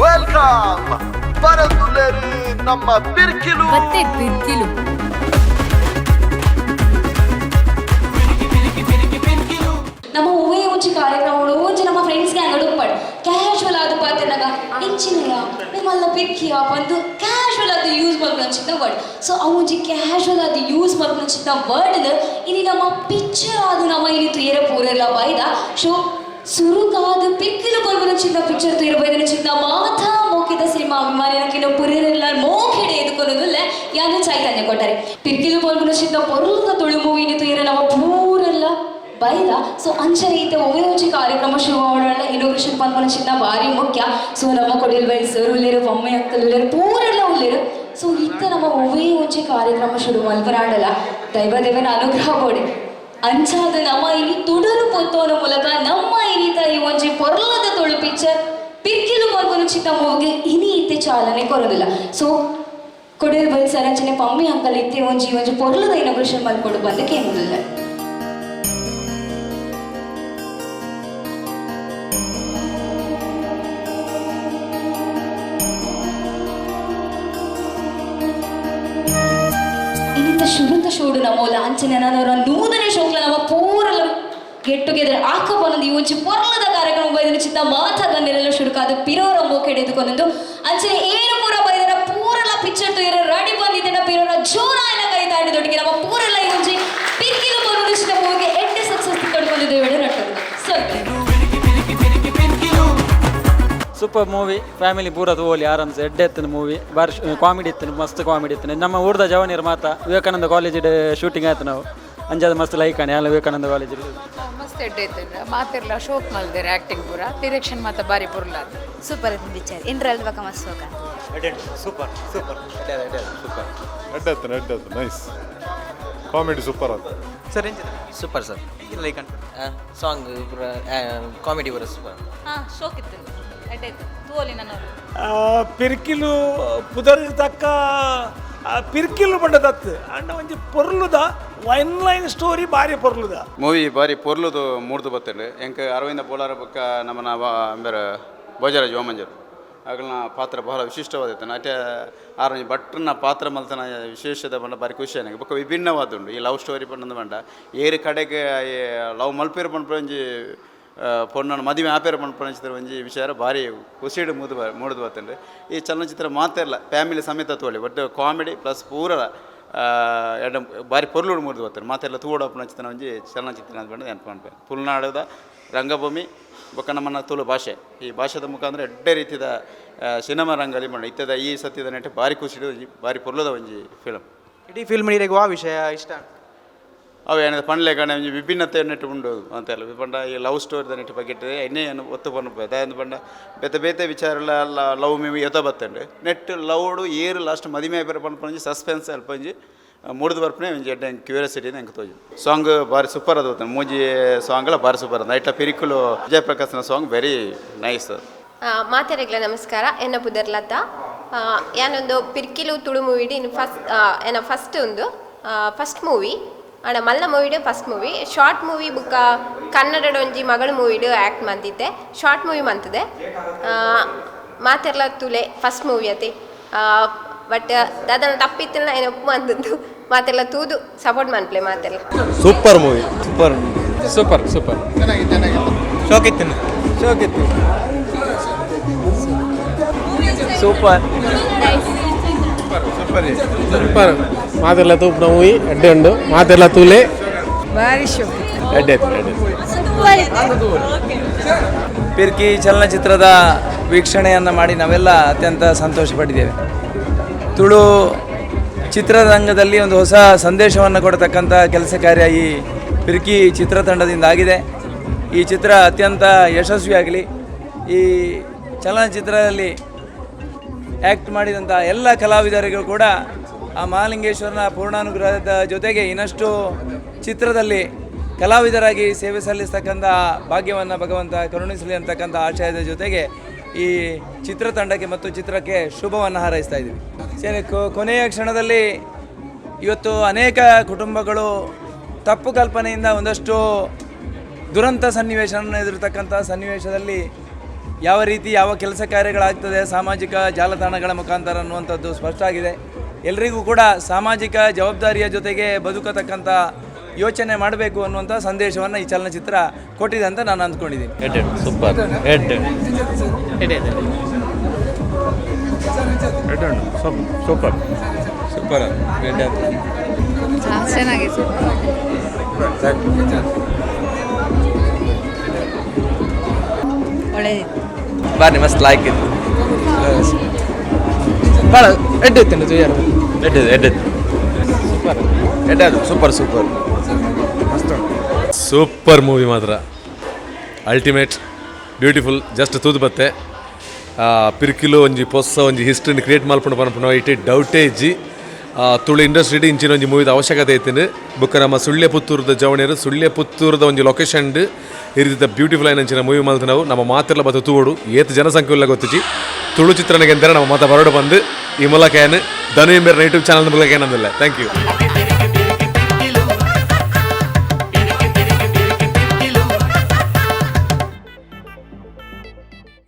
Welcome ಬರದುಲೇರು ನಮ್ಮ ಬಿರ್ಕಿಲು. ಮತ್ತೆ ಬಿರ್ಕಿಲು. ನಮ್ಮ ಹೂವೇ ಒಂಜಿ ಕಾರ್ಯಕ್ರಮ, ಒಂಜಿ ನಮ್ಮ ಫ್ರೆಂಡ್ಸ್ ಗ್ಯಾಂಗ್ ಉಪ್ಪಡ್ ಕ್ಯಾಶುವಲ್ ಆದ್ ಪಾತೆರ್ನಗ ಇಂಚಿನಯ ನಿಮ್ಮಲ್ಲ ಪಿಕ್ಕಿಯ ಬಂದು ಕ್ಯಾಶುವಲ್ ಆದ್ ಯೂಸ್ ಮಲ್ಪುನಂಚಿನ ವರ್ಡ್. ಸೊ ಅವು ಒಂಜಿ ಕ್ಯಾಶುವಲ್ ಆದ್ ಯೂಸ್ ಮಲ್ಪುನಂಚಿನ ವರ್ಡ್ ಇನಿ ನಮ್ಮ ಪಿಕ್ಚರ್ ಆದ್ ನಮ್ಮ ಇನಿ ತೂಯೆರೆ ಪೂರೆರ್ಲ ಬೈದ. ಸೊ ಸುರುಕಾದ್ ಪಿಕ್ಕಿಲು ಪನ್ಪುನಂಚಿನ ಪಿಕ್ಚರ್ ತೂಯೆರೆ ಬೈದಿನಂಚಿನ ಮಾತಾ ಮೋಕೆದ ಸಿನಿಮಾ ಅಭಿಮಾನಿನಕಿನ ಪುರೆರೆಲ್ಲ ಮೋಕೆಡೆ ಎದುಕೊನೊಂದುಲ್ಲೆ. ಯಾನ್ ಚೈತನ್ಯ ಕೊಟ್ಟಾರಿ. ಪಿರ್ಕಿಲು ಪನ್ಪುನಂಚಿನ ಪೊರ್ಲುದ ತುಳು ಮೂವಿನಿ ತೂಯೆರೆ ನಮ್ಮ ಪೂರೆಲ್ಲ ಬೈದ. ಸೊ ಅಂಚ ರೀತಿ ಒವ್ವೇ ಒಂಜಿ ಕಾರ್ಯಕ್ರಮ ಶುರು ಮಾಡೋಣ, ಇನೋಗ್ರೇಷನ್ ಪನ್ಪುನ ಭಾರಿ ಮುಖ್ಯ. ಸೊ ನಮ್ಮ ಕೊಡಿಲ್ಬೈಲ್ ಸರ್ ಉಲ್ಲೇರು, ಬೊಮ್ಮೆ ಅಕ್ಕಲ್ ಉಲ್ಲೇರು, ಪೂರೆಲ್ಲ ಉಲ್ಲೇರು. ಸೊ ಇತ್ತ ನಮ್ಮ ಒವ್ವೇ ಒಂಜಿ ಕಾರ್ಯಕ್ರಮ ಶುರು ಮಲ್ಪರಾಂಡಲ ದೈವ ದೇವನ ಅನುಗ್ರಹ ಬೋಡೆ. ಅಂಚಾದ ನಮ್ಮ ಇನಿ ತುಡರು ಪೊತ್ತೋನ ಮೂಲಕ ನಮ್ಮ ಇನಿತ ಈ ಒಂಜಿ ಪೊರ್ಲದ ತುಳು ಪಿಕ್ಚರ್ ಪಿಕ್ಕಿಲು ಪನ್ಪುನ ಚಿಕ್ಕ ಮೂವಿಗೆ ಇನಿ ಇತ್ತೆ ಚಾಲನೆ ಕೊರೋದಿಲ್ಲ. ಸೊ ಕೊಡಿಲ್ಬೈಲ್ ಸರ್ ಅಂಚನೆ ಪಮ್ಮಿ ಅಂಕಲ್ ಇತ್ತೆ ಒಂಜಿ ಒಂಜಿ ಪೊರ್ಲದ ಇನೋಗ್ರೇಷನ್ ಮಲ್ಕೊಡು ಬಂದು ಕೇಂದ್ರದಿಲ್ಲ. ಇನ್ನಿಂದ ಶುರುತ ಶೋಡು ನಮೋಲ ಅಂಚನೆ ನಾನು ನೂದನೇ ಶೋಕ್ಲ ನಮ್ಮ ಪೂರಲ ಗೆಟ್ ಟುಗೆದರ್ ಆಕ ಬನ್ನೊಂದು ಈ ಒಂಜಿ ಪೊರ್ಲದ ಕಾರ್ಯಕ್ರಮ ಬೈದಿನ ಚಿತ್ತ ಮಾತ ಗನ್ನೆಲ್ಲ ಶುರುಕಾದ ಪಿರೋರ ಮೋಕೆಡೆ ಎದುಕೊಂದು ಅಂಚನೆ ಏನು ಪೂರ ಬೈದರ ಪೂರಲ ಪಿಕ್ಚರ್ ತೂಯರ ರೆಡಿ ಬಂದಿದ್ದೇನೆ. ಪಿರೋರ ಜೋರಾಯನ ಕೈ ತಾಡಿದೊಟ್ಟಿಗೆ ನಮ್ಮ ಪೂರಲ ಈ ಒಂಜಿ ಪಿಕ್ಕಿಲು ಬನ್ನೊಂದು ಚಿತ್ತ ಮೂವಿಗೆ ಎಡ್ಡೆ ಸಕ್ಸಸ್ ಕಡ್ಕೊಂಡಿದ್ದೇವೆ ನಟ್ಟು ಸರ್. ಸೂಪರ್ ಮೂವಿ, ಫ್ಯಾಮಿಲಿ ಪೂರ ತೂವೊಲಿ ಆರಾಮ್ಸೆ. ಎಡ್ಡೆ ಇತ್ತಿನ ಮೂವಿ, ಬಾರಿ ಕಾಮಿಡಿ ಇತ್ತು, ಮಸ್ತ್ ಕಾಮಿಡಿ ಇತ್ತು. ನಮ್ಮ ಊರ್ದ ಜವನಿಯರು ಮಾತ ವಿವೇಕಾನಂದ ಕಾಲೇಜಿಡ್ ಶೂಟಿಂಗ್ ಆಯ್ತು ನಾವು. ಅಂಜಾದ ಮಸ್ತ್ ಲೈಕ್ ಆಣೆ ಅಲ್ಲ ವಿವೇಕಾನಂದ ಕಾಲೇಜ್. ಮಸ್ತ್ ಎಡ್ಡೆ ಇತ್ತು. ಮಾತಿರ್ಲ ಶೋಕ್ ಮಲ್ದೇರೆ, ಆಕ್ಟಿಂಗ್ ಪೂರ, ಡಿರೆಕ್ಷನ್ ಮಾತ ಬಾರಿ ಪುರ್ಲಾದ. ಸೂಪರ್ ಇತ್ತು ಪಿಕ್ಚರ್. ಇಂಟ್ರಲ್ ಬಕ ಮಸ್ತ್ ಶೋಕ. Super super. ಎಡ್ಡೆ ಎಡ್ಡೆ, ನೈಸ್ ಕಾಮಿಡಿ, ಸೂಪರ್ ಆಯ್ತು. ಸರ್. Super sir. ಲೈಕ್ ಅಂತ ಸಾಂಗ್ ಪೂರ, ಕಾಮಿಡಿ ಪೂರ ಸೂಪರ್. ಹಾಂ, ಶೋಕ್ ಇತ್ತು, ಎಡ್ಡೆ ಇತ್ತು, ತೂವೊಲಿ ನಾನು. ಪಿರ್ಕಿಲು ಪುದರ್ ತಕ್ಕ ಪಿರ್ಕಿಲು ಬಂಡದತ್ತು ಅಂಡ ಒಂಜಿ ಪೊರ್ಲುದ ಒನ್ ಲೈನ್ ಸ್ಟೋರಿ, ಬಾರಿ ಪೊರ್ಲುದ. ಮೂವಿ ಬಾರಿ ಪೊರ್ಲುದು ಮೂಡ್ದು ಬತ್ತಂಡು. ಎಂಕ್ ಅರವಿಂದ ಬೋಲಾರ ಬೊಕ್ಕ ನಮ್ಮನ ಅಂಬೆರ್ ಭೋಜರಾಜ್ ವಾಮಂಜರು ಅಗಲ್ನ ಪಾತ್ರ ಬಹಳ ವಿಶಿಷ್ಟವಾದಿತ್ತು. ನಾಟ್ಯ ಆರೊಂಜಿ ಭಟ್ರನ ಪಾತ್ರ ಮಲ್ತನ ವಿಶೇಷದ ಪಂಡ ಬಾರಿ ಖುಷಿ ನನಗೆ. ಬೊಕ್ಕ ವಿಭಿನ್ನವಾದುಂಡು ಈ ಲವ್ ಸ್ಟೋರಿ ಪಂಡಂದು ಪಂಡ ಏರು ಕಡೆಗೆ ಲವ್ ಮಲ್ಪೇರು ಪನ್ಪುನ ಒಂಜಿ ಪೊಣ್ಣನ ಮದುವೆ ಆಪೇರು ಪನ್ಪುನ ಒಂಜಿ ವಿಚಾರ ಭಾರಿ ಖುಷಿಡ್ ಮೂದು ಮೂಡುದು ಬತ್ತಂಡು. ಈ ಚಲನಚಿತ್ರ ಮಾತೆರ್ಲ ಫ್ಯಾಮಿಲಿ ಸಮೇತ ತೋಳಿ. ಬಟ್ ಕಾಮಿಡಿ ಪ್ಲಸ್ ಪೂರ ಎಡ್ಡೆ ಬಾರಿ ಪೊರ್ಲುಡು ಮೂಡ್ದು ಬತ್ತಂಡು. ಮಾತೆರ್ಲ ತೂವೊಡಪ್ಪುನ ಚಿತ್ರ ಒಂಜಿ ಚಲನಚಿತ್ರ ಅಂತ ಪಂಡ ನೆನಪು ಪನ್ಪೆ. ತುಳುನಾಡದ ರಂಗಭೂಮಿ ಬೊಕ್ಕ ನಮ್ಮನ್ನ ತುಳು ಭಾಷೆ, ಈ ಭಾಷೆದ ಮುಖಾಂತರ ಎಡ್ಡೆ ರೀತಿದ ಸಿನಿಮಾ ರಂಗಲಿ ಮಂಡ ಇತ್ತದ. ಈ ಸತ್ಯದ ನೆಟ್ಟು ಭಾರಿ ಖುಷಿ, ಭಾರಿ ಪೊರ್ಲುದ ಒಂಜಿ ಫಿಲಮ್. ಇಡೀ ಫಿಲ್ಮ್ ನೀರಿಗೆ ವಾ ವಿಷಯ ಇಷ್ಟ? ಅವು ಏನಿದೆ ಪಂಡ್ಲೆಗಣ ಒಂಜಿ ವಿಭಿನ್ನತೆ ನೆಟ್ಟು ಉಂಡು ಅಂತೆಲ್ಲ ಪಂಡ ಈ ಲವ್ ಸ್ಟೋರಿದ ನೆಟ್ಟು ಬಗ್ಗೆ ಎಣ್ಣೆ ಏನು ಒತ್ತು ಪನ್ಪ ದಾಯಂದು ಪಂಡ ಬೇತೆ ಬೇತೆ ವಿಚಾರ ಲವ್ ಮೀ ಎತ ಬತ್ತಂಡು. ನೆಟ್ ಲವ್ಡು ಏರು ಲಾಸ್ಟ್ ಮದಿಮೆ ಪನ್ಪುನ ಒಂಜಿ ಸಸ್ಪೆನ್ಸ್ ಅಲ್ಪ ಒಂಜಿ ಮೂಡ್ದು ಬರ್ಪುನೆ ಒಂಜಿ ಎಡ್ಡೆ ಕ್ಯೂರಿಯಾಸಿಟಿ ಎಂಕ್ ತೋಜು. ಸಾಂಗ್ ಬಾರಿ ಸೂಪರ್ ಅದು. ಮೂಜಿ ಸಾಂಗ್ಲ ಬಾರಿ ಸೂಪರ್ ಅದ. ಐಟ್ಲ ಪಿರಿಕುಲು ವಿಜಯ್ ಪ್ರಕಾಶ್ನ ಸಾಂಗ್ ವೆರಿ ನೈಸ್. ಮಾತೆರೆಗ್ಲ ನಮಸ್ಕಾರ. ಎನ್ನ ಪುದರ್ ಲತಾ. ಯಾನೊಂದು ಪಿರ್ಕಿಲು ತುಳು ಮೂವಿಡ್ ಇನ್ನು ಫಸ್ಟ್ ಎನ್ನ ಫಸ್ಟ್ ಒಂದು ಫಸ್ಟ್ ಮೂವಿ ಆಂಡ ಮಲ್ಲ ಮೂವಿಡ್ ಫಸ್ಟ್ ಮೂವಿ. ಶಾರ್ಟ್ ಮೂವಿ ಬುಕ್ಕ ಕನ್ನಡದ ಒಂಜಿ ಮಗಳು ಮೂವಿಡ್ ಆ್ಯಕ್ಟ್ ಮಂತಿದ್ದೆ, ಶಾರ್ಟ್ ಮೂವಿ ಮಂತದೆ. ಮಾತೆರ್ಲ ತುಲೆ, ಫಸ್ಟ್ ಮೂವಿ ಅತೆ. ಬಟ್ ದಾದನ ತಪ್ಪಿತ್ತಿಲ್ಲ ಏನು ಒಪ್ಪು ಮಂತದ್ದು. ಮಾತೆಲ್ಲ ತೂದು ಸಪೋರ್ಟ್ ಮನ್ಪ್ಲೆ ಮಾತೆಲ್ಲ. Super movie. Super. Super super. ಶೋಕ್ ಇತ್ತು, ಶೋಕ್ ಇತ್ತು. ಸೂಪರ್. ಸೂಪರ್. ಮಾತೆಲ್ಲ ತೂಪುನ ಮೂವಿ, ಎಡ್ಡೆ ಉಂಡು. ಮಾತೆಲ್ಲ ತೂಲೆ. ಬಾರಿ ಶೋಕ್. ಎಡ್ಡೆ ಇತ್ತು, ಎಡ್ಡೆ ಇತ್ತು. ಪಿರ್ಕಿ ಚಲನಚಿತ್ರದ ವೀಕ್ಷಣೆಯನ್ನು ಮಾಡಿ ನಾವೆಲ್ಲ ಅತ್ಯಂತ ಸಂತೋಷಪಟ್ಟಿದ್ದೇವೆ. ತುಳು ಚಿತ್ರರಂಗದಲ್ಲಿ ಒಂದು ಹೊಸ ಸಂದೇಶವನ್ನು ಕೊಡತಕ್ಕಂಥ ಕೆಲಸ ಕಾರ್ಯ ಈ ಪಿರ್ಕಿ ಚಿತ್ರತಂಡದಿಂದ ಆಗಿದೆ. ಈ ಚಿತ್ರ ಅತ್ಯಂತ ಯಶಸ್ವಿಯಾಗಲಿ. ಈ ಚಲನಚಿತ್ರದಲ್ಲಿ ಆ್ಯಕ್ಟ್ ಮಾಡಿದಂಥ ಎಲ್ಲ ಕಲಾವಿದರಿಗೂ ಕೂಡ ಆ ಮಹಾಲಿಂಗೇಶ್ವರನ ಪೂರ್ಣಾನುಗ್ರಹದ ಜೊತೆಗೆ ಇನ್ನಷ್ಟು ಚಿತ್ರದಲ್ಲಿ ಕಲಾವಿದರಾಗಿ ಸೇವೆ ಸಲ್ಲಿಸ್ತಕ್ಕಂಥ ಭಾಗ್ಯವನ್ನು ಭಗವಂತ ಕರುಣಿಸಲಿ ಅಂತಕ್ಕಂಥ ಆಶಯದ ಜೊತೆಗೆ ಈ ಚಿತ್ರತಂಡಕ್ಕೆ ಮತ್ತು ಚಿತ್ರಕ್ಕೆ ಶುಭವನ್ನು ಹಾರೈಸ್ತಾ ಇದ್ದೀವಿ. ಸರಿ, ಕೊನೆಯ ಕ್ಷಣದಲ್ಲಿ ಇವತ್ತು ಅನೇಕ ಕುಟುಂಬಗಳು ತಪ್ಪು ಕಲ್ಪನೆಯಿಂದ ಒಂದಷ್ಟು ದುರಂತ ಸನ್ನಿವೇಶವನ್ನು ಎದುರ್ತಕ್ಕಂಥ ಸನ್ನಿವೇಶದಲ್ಲಿ ಯಾವ ರೀತಿ ಯಾವ ಕೆಲಸ ಕಾರ್ಯಗಳಾಗ್ತದೆ ಸಾಮಾಜಿಕ ಜಾಲತಾಣಗಳ ಮುಖಾಂತರ ಅನ್ನುವಂಥದ್ದು ಸ್ಪಷ್ಟ ಆಗಿದೆ. ಎಲ್ರಿಗೂ ಕೂಡ ಸಾಮಾಜಿಕ ಜವಾಬ್ದಾರಿಯ ಜೊತೆಗೆ ಬದುಕತಕ್ಕಂಥ ಯೋಚನೆ ಮಾಡಬೇಕು ಅನ್ನುವಂಥ ಸಂದೇಶವನ್ನು ಈ ಚಲನಚಿತ್ರ ಕೊಟ್ಟಿದೆ ಅಂತ ನಾನು ಅಂದ್ಕೊಂಡಿದ್ದೀನಿ. ಸೂಪರ್ ಎಡ್ಡೆ. ಸೂಪರ್. ಸೂಪರ್. ಚೆನ್ನಾಗಿತ್ತು. ಒಳ್ಳೆದಿತ್ತು. ಬಾರಿ ಮಸ್ತ್ ಲಾಯ್ಕ್ ಇತ್ತು. ಭಾಳ ಎಡ್ಡೆ ಇತ್ತು ಜುಯ್ಯರ್. ಎಡ್ಡೆ ಎಡ್ಡೆ. ಸೂಪರ್ ಎಡ್ಡೆ ಅದು. Super super. ಸೂಪರ್ ಮೂವಿ ಮಾತ್ರ, ಅಲ್ಟಿಮೇಟ್ ಬ್ಯೂಟಿಫುಲ್. ಜಸ್ಟ್ ತೂದು ಬತ್ತೆ. ಪಿರ್ಕಿಲು ಒಂಜಿ ಪೊಸ ಒಂಜಿ ಹಿಸ್ಟ್ರಿನ ಕ್ರಿಯೇಟ್ ಮಲ್ಪುಂಡು ಪನ್ಪುನ ಇಟ್ಟು ಡೌಟೇ ಇಜ್ಜಿ. ತುಳು ಇಂಡಸ್ಟ್ರಿ ಇಂಚಿನ ಒಂಜಿ ಮೂವಿದ ಅವಶ್ಯಕತೆ ಐತಿನ. ಬೊಕ್ಕ ನಮ್ಮ ಸುಳ್ಯ ಪುತ್ತೂರದ ಜವಣಿಯರು ಸುಳ್ಯ ಪುತ್ತೂರದ ಒಂಜಿ ಲೊಕೇಶನ್ ಈ ರೀತಿದ ಬ್ಯೂಟಿಫುಲ್ ಆಯಿನ ಅಂಚಿನ ಮೂವಿ ಮಲ್ತಿನವು. ನಮ್ಮ ಮಾತೆರ್ಲ ಬತ್ತು ತೂವೊಡು. ಏತ್ ಜನಸಂಖ್ಯೆ ಇಲ್ಲ ಗೊತ್ತಿಜಿ. ತುಳು ಚಿತ್ರನಿಗೆ ಎಂದರೆ ನಮ್ಮ ಮಾತ ಬರೋಡು ಬಂದು ಈ ಮೂಲಕ ಏನು ಧನು ಇಂಬೇರ್ನ ಯೂಟ್ಯೂಬ್ ಚಾನಲ್ ಮೂಲಕ ಏನಂದಿಲ್ಲ. Thank you.